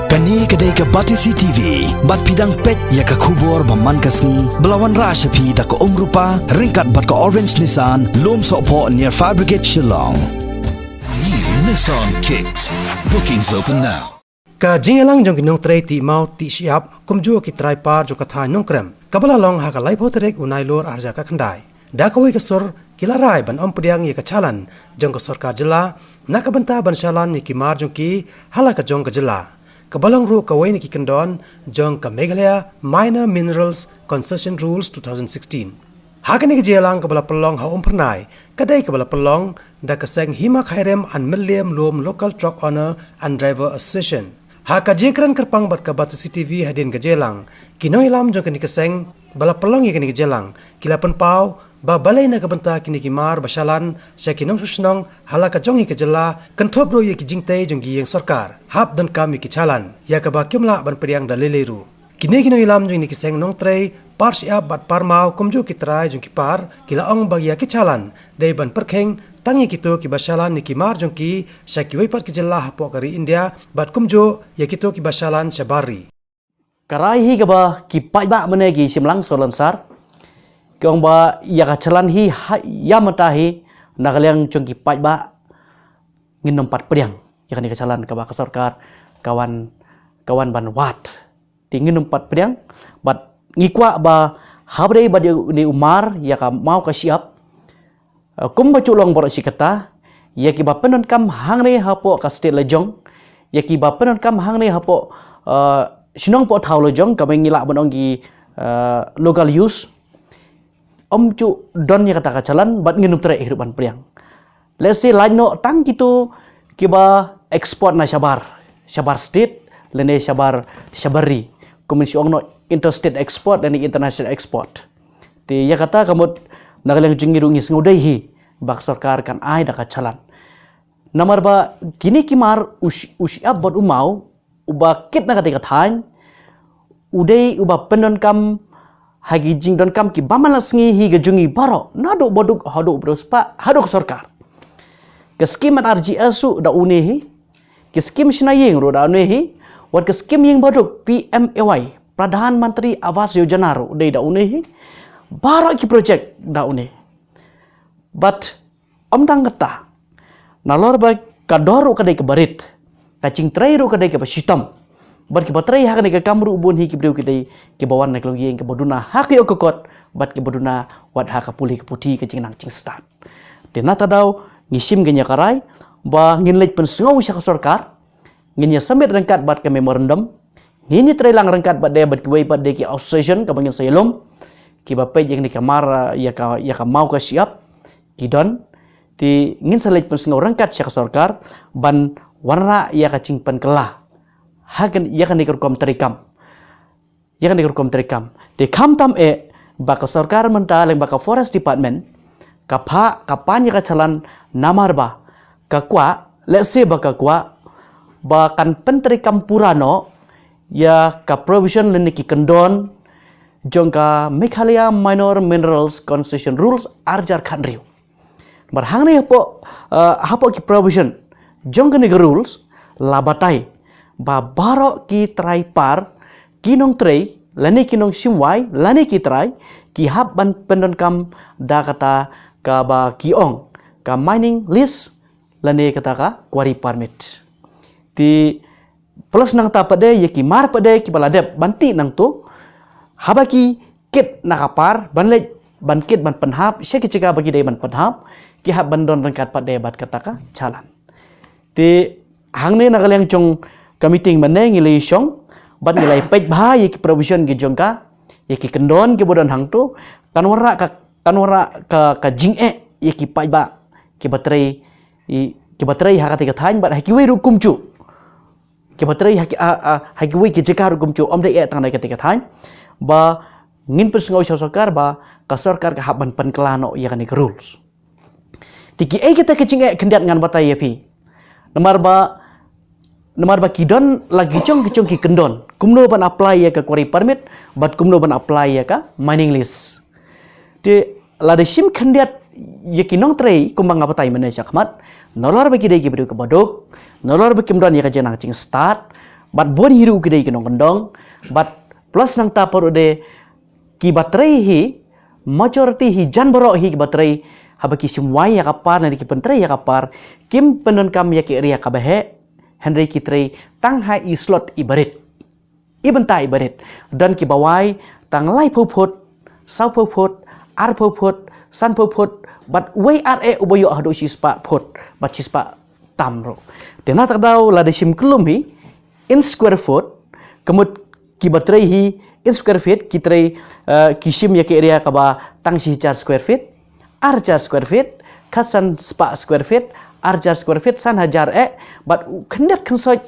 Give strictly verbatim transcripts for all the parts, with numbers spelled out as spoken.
Kane ka dei ka Batesi T V, bad phi dang peit ïa ka khubor ba man ka sngi, ba la wanrah sha phi da ka Umrupa, ryngkat bad ka Orange Nissan, Lumsohphoh near Fire Brigade Shillong. New Nissan Kicks. Bookings open now. Ka jingïalang jong ki nongtrei tih maw tih shyiap, kumjuh ki trai par jong ka thaiñ Nongkrem, kaba la long ha ka laiphew tarik u Nailur arhajar khatkhyndai. Da kawei ka sur, ki la rai ban ym pdiang ïa ka challan jong ka sorkar jylla, na ka bynta ban shallan ïa ki mar jong ki ha la ka jong ka jylla, kaba long ruh kawei na ki kyndon jong ka Meghalaya Minor Minerals Concession Rules two thousand sixteen. Ha kane ka jingïalang kaba la pynlong ha Umphyrnai, ka dei kaba la pynlong da ka seng Hima Khyrim and Mylliem Lum Local Truck Owner and Driver Association. Ha ka jingkren kyrpang bad ka Batesi T V hadien ka jingïalang, ki nongïalam jong kane ka seng ba la pynlong ïa kane ka jingïalang, ki la pynpaw ba balei na ka bynta kine ki mar ba shallan sha ki nongshong shnong ha la ka jong hi ka jylla, kynthup ruh ïa ki jingtei jong ki ïing sorkar hap donkam ïa ki challan, ïa kaba kim lah ban pdiang da lei lei ruh. Kine ki nongïalam jong kine ki seng nongtrei par shyiap bad par maw, kumjuh ki trai jong ki par, ki la ong ba ïa ki challan dei ban pyrkhing tang ïa kito kiba shallan ïa ki mar jong ki sha kiwei pat ki jylla hapoh ka ri India, bad kumjuh ïa kito kiba shallan shabar ri. Ka rai hi kaba ki paidbah mynne ki shim lang sor lansar, ki ong ba ïa ka challan hi ha, ïa mynta hi, na ka liang jong ki paidbah ngin ym pat pdiang ïa kane ka challan kaba ka sorkar ka wan, ka wan ban wad. Te ngin ym pat pdiang, bad ngi kwah ba haba dei ba dei u mar ïa ka maw ka shyiap, eh, kumba ju long baroh shi katta, ïa kiba pyndonkam hangne hapoh ka state la jong, ïa kiba pyndonkam hangne hapoh, eh, shnong poh thaw la jong, kaba ngi lah ban ong ki, eh, local use, ym ju don ïa kata ka challan, bad ngin ym treh hi ruh ban pdiang. Let's say, lait noh tang kito kiba export na shabar, shabar state lane shabar, shabar ri, kumne shu ong noh interstate export lane international export. Te ïa kata ka mut na ka liang jong ngi ruh ngi sngew dei hi ba ka sorkar kan ai da ka challan. Namar ba kine ki mar u sh-, u shyiap bad u maw, uba kit na katei ka thaiñ, u dei uba pyndonkam ha ki jingdonkam kiba man la sngi hi ka jong ngi baroh, naduh baduk haduh briewspah haduh ka sorkar. Ka skim R G S ruh da une hi, ki skim shna ïing ruh da une hi, wat ka skim ïing baduk P M A Y, Pradhan Mantri Awas Yojana ruh dei da une hi, baroh ki project da une. But ym tang kata, nalor ba ka dor ruh ka dei kaba rit, ka jingtrei ruh ka dei kaba shitom, bad kiba trei ha kane ka kam ruh bun hi ki briew ki dei kiba wan na ki longïing kiba duna ha ki ïew ka kot, bad kiba duna wat ha ka pule ka puthi ka jingnang jingstad. Te na kata ka daw ngi shim kane ka rai ba ngin leit pynsngew sha ka sorkar, ngin ïa submit ryngkat bad ka memorandum, ngin ïa trei lang ryngkat bad de, bad kiwei pat de ki association kaba ngin sa ïalum, kiba peit ïa kane ka mar, ïa ka, ïa ka maw ka shyiap, ki don, te ngin sa leit pynsngew ryngkat sha ka sorkar ban wanrah ïa ka jingpynkylla ha kane, ïa kane ka rukom treikam. Ïa kane ka rukom treikam. Te khamtam eh ba ka sorkar mynta lane ba ka Forest Department ka phah, ka pan ïa ka challan namar ba ka kwah, let's say ba ka kwah ba kan pyntreikam pura noh ïa ka provision lane ki kyndon jong ka Meghalaya Minor Minerals Concession Rules arhajar khathynriew. Namar hangne hapoh, eh, hapoh ki provision jong kane ka rules la batai ba baroh ki trai par, ki nongtrei lane ki nongshim wai lane ki trai, ki hap ban pyndonkam da kata kaba ki ong ka mining lease lane kata ka quarry permit. Te plus nangta pat de ïa ki mar pat de kiba la dep ban tih nangto, haba ki kit na ka par ban leit ban kit ban pynhap sha ki jaka ba ki dei ban pynhap, ki hap ban don ryngkat pat de bad kata ka challan. Te hangne na ka liang jong ka meeting mynne ngi la ïashong bad ngi la ïapeit bha ïa ki provision ki jong ka, ïa ki kyndon kiba don hangto, kan wanrah ka, kan wanrah ka, ka jingeh ïa ki paidbah kiba trei, i, kiba trei ha katei ka thaiñ bad ha kiwei ruh kumjuh kiba trei ha ki, a, a, ha kiwei ki jaka ruh kumjuh, ym dei eh tang na katei ka thaiñ, ba ngin pynsngew sha sorkar ba ka sorkar ka hap ban pynkylla noh ïa kane ka rules. Te kiei kita ki jingeh khyndiat ngan batai ïa phi. Namar ba, namar ba ki don la ki jong ki jong ki kyndon kumno ban apply ïa ka quarry permit bad kumno ban apply ïa ka mining lease. Te lada shim khyndiat ïa ki nongtrei kumba nga batai mynne shakhmat, nalor ba ki dei ki briew kiba duk, nalor ba kim don ïa ka jingnang jingstad, Bad bun hi ruh ki dei ki nongkyndong, bad plus nangta pat ruh de ki ba trei hi, majority hi jan baroh hi ki ba trei, haba ki shim wai ïa ka par ne ki pyntrei ïa ka par, kim pyndonkam ïa ki area ka ba heh, hynrei ki trei tang ha i slot i ba rit. I bynta i ba rit. Don ki ba wai tang laiphew phut, sawphew phut, arphew phut, sanphew phut, bad wei ar eh u ba ïoh haduh shispah phut, bad shispah tam ruh. Te na ta ka daw lada shim kyllum hi, in square foot, ka mut ki ba trei hi, in square feet, ki trei, eh, ki shim ïa ka area ka ba tang shi hajar square feet, ar hajar square feet, khatsan spah square feet, ar hajar square feet, san hajar eh, bad u khyndiat khynsoit,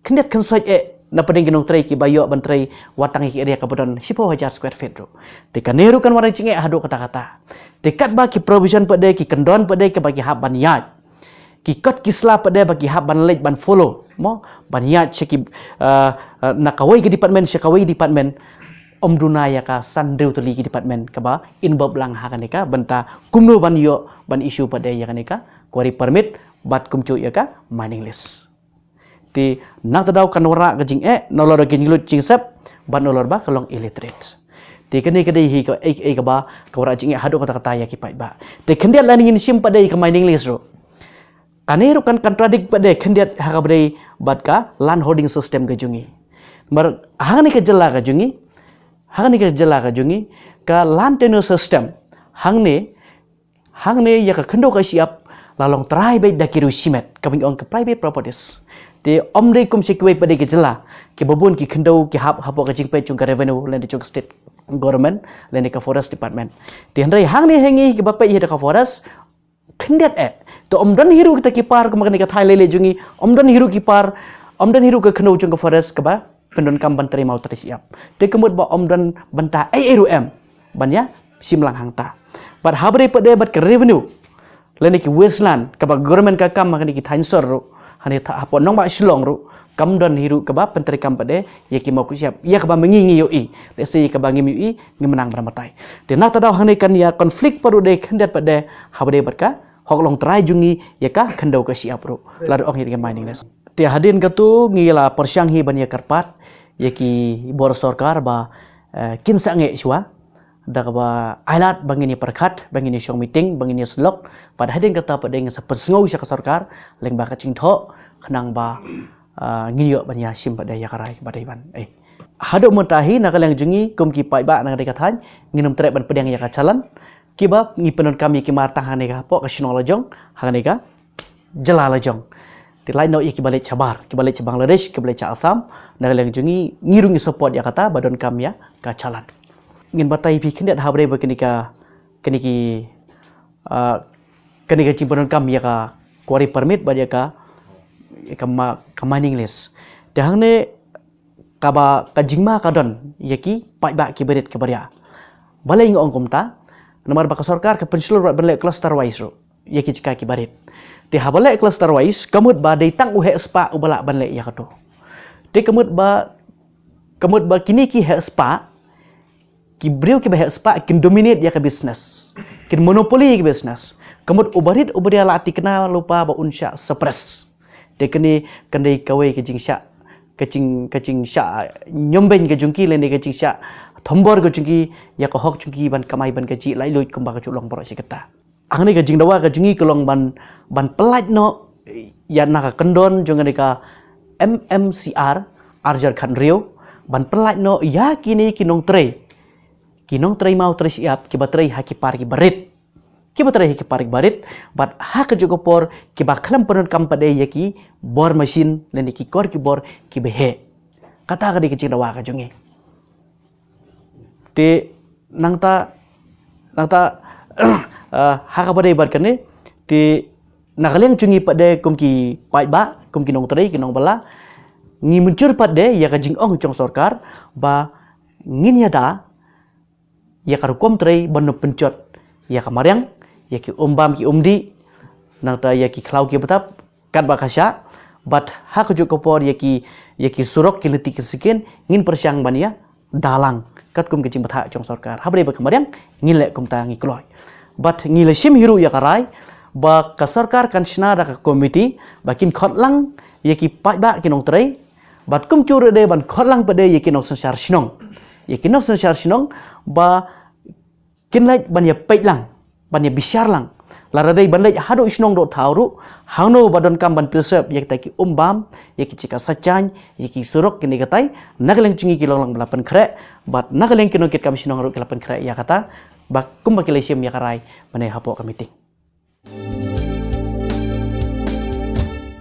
khyndiat khynsoit eh, na pdeng ki nongtrei ki ba ïoh ban trei, wat tang ïa ka area ka ba don shiphew hajar square feet ruh. Te kane ruh kan wanrah jingeh haduh katta katta. Te katba ki provision pat de, ki kyndon pat de, ki ba ki hap ban ïaid. Ki kot ki sla pat de ba ki hap ban leit ban follow. Mo, ban ïaid sha ki, eh, eh, na kawei ka department, sha kawei department. Ym duna ïa ka san hynriew tylli ki department ka ba involve lang ha kane ka bynta kumno ban ïoh ban issue pat de ïa kane ka quarry permit bad kumjuh ïa ka mining lease. Te na ta daw kan wanrah ka jingeh, nalor ka jinglut jingsep, bad nalor ba ka long illiterate. Te kane ka dei hi ka, eh, eh, ka ba, ka wanrah jingeh haduh katta katta ïa ki paidbah. Te khyndiat lada ngin shim pat de ka mining lease ruh. Kane ruh kan contradict pat de khyndiat ha ka ba dei bad ka land holding system ka jong ngi. Namar hangne ka jylla ka jong ngi, hangne ka jylla ka jong ngi, ka land tenure system, hangne, hangne ïa ka khyndew ka shyiap, la long trai beit da ki riew shimet, ka ba ngi ong ka private properties. Te ym dei kum sha kiwei pat de ki jylla, ki ba bun ki khyndew, ki hap, hapoh ka jingpeit jong ka revenue, lane jong ka state government, lane ka forest department. Te hynrei hangne ha ngi ki ba peit hi da ka forest, khyndiat eh. Te ym don hi ruh kita ki par kumba kane ka thaiñ lei lei jong ngi, ym don hi ruh ki par, ym don hi ruh ka khyndew jong ka forest ka ba pyndonkam ban trei maw trei shyiap. Te ka mut ba ym don bynta ei ei ruh em ban ïa shim lang hangta. Bad haba dei pat de bad ka revenue, lane ki waste land ka ba government ka kam ha kane ki thaiñ sor ruh, hane tha hapoh nongbah Shillong ruh, kam don hi ruh ka ba pyntreikam pat de ïa ki maw ki shyiap, ïa ka ba ma ngi ngi ïohi. Let's say ïa ka ba ngim ïohi, ngim nang ban batai. Te na ta daw hangne kan ïa conflict pat ruh de khyndiat pat de, haba dei bad ka hok long trai jong ngi ïa ka khyndew ka shyiap ruh, lada ong ïa ka mining lease. Te hadien katu ngi la pyrshang hi ban ïa kyrpad ïa ki bor sorkar ba, eh, kin sangeh shuwa da ka ba ai lad ba ngin ïa pyrkhat, ba ngin ïa shong meeting, ba ngin ïa sylok. Bad hadien kata pat de ngin sa pynsngew sha ka sorkar lyngba ka jingthoh, khnang ba, eh, ngin ïoh ban ïa shim pat de ïa ka rai ba dei ban, eh. Haduh mynta hi na ka liang jong ngi kum ki paidbah na ka dei ka thaiñ, ngin ym treh ban pdiang ïa ka challan, ki ba ngi pyndonkam ïa ki mar tang hane ka hapoh ka shnong la jong, hane ka jylla la jong. Te lait noh ïa ki ba leit shabar, ki ba leit sha Bangladesh, ki ba leit sha Assam, na ka liang jong ngi, ngi ruh ngi support ïa kata ba donkam ïa ka challan. Ngin batai phi khyndiat haba dei ba kane ka, kane ki, ah, kane ka jingpyndonkam ïa ka quarry permit bad ïa ka, ïa ka ma-, ka mining lease. Te hangne ka ba ka jingma ka don ïa ki paidbah ki ba rit ki ba ria. Balei nga ong kumta? Namar ba ka sorkar ka pynshlur bad ban leh cluster wise ruh ïa ki jaka ki ba rit. Te haba leh cluster wise, ka mut ba dei tang u heh spah u ba lah ban leh ïa katu. Te ka mut ba, ka mut ba kine ki heh spah, ki briew ki ba heh spah kin dominate ïa ka business, kin monopoly ïa ka business. Ka mut u ba rit u ba ria la tikna lypa ba un shah suppress. Te kane kan dei kawei ka jingshah, ka jing, ka jingshah ñiewbeiñ ka jong ki, lane ka jingshah thombor ka jong ki ïa ka hok jong ki ban kamai ban kajih laitluid kumba ka ju long baroh shi katta. Hangne ka jingdawa ka jong ngi ka long ban, ban pyllait noh ïa na ka kyndon jong kane ka M M C R ar hajar khathynriew, ban pyllait noh ïa kine ki nongtrei, ki nongtrei maw trei shyiap ki ba trei ha ki par ki ba rit. Ki ba trei ha ki par ki ba rit, bad ha kajuh ka por ki ba khlem pyndonkam pat de ïa ki bor machine lane ki kor ki bor ki ba heh. Kata ka dei ka jingdawa ka jong ngi. Te nangta, nangta, eh, ha kaba dei bad kane, te na ka liang jong ngi pat de kum ki paidbah, kum ki nongtrei, ki nongbylla, ngi mynjur pat de ïa ka jingong jong sorkar ba ngin ïada ïa ka rukom trei ban ym pynjot ïa ka mariang, ïa ki um bam ki um dih, nangta ïa ki khlaw ki btap, katba ka shah, bad ha kajuh ka por ïa ki, ïa ki surok ki lynti ki skin, ngin pyrshang ban ïada lang katkum ka jingbthah jong sorkar. Haba dei bad ka mariang, ngin leh kumta ngi kloi. Bad ngi la shim hi ruh ïa ka rai ba ka sorkar kan shna da ka komiti ba kin khot lang ïa ki paidbah ki nongtrei, Bad kumjuh ruh dei ban khot lang pat dei ïa ki nongsynshar shnong, ïa ki nongsynshar shnong ba kin leit ban ïa peit lang, ban ïa bishar lang. Lada dei ban leit haduh shnong doh thaw ruh, hangno ba donkam ban preserve ïa kita ki um bam, ïa ki jaka sait jaiñ, ïa ki surok, kine katai, na ka liang jong ngi ki long lang ba la pynkhreh, bad na ka liang ki nongkitkam shnong ruh ki la pynkhreh ïa kata, ba kumba ki la shim ïa ka rai mynne hapoh ka meeting.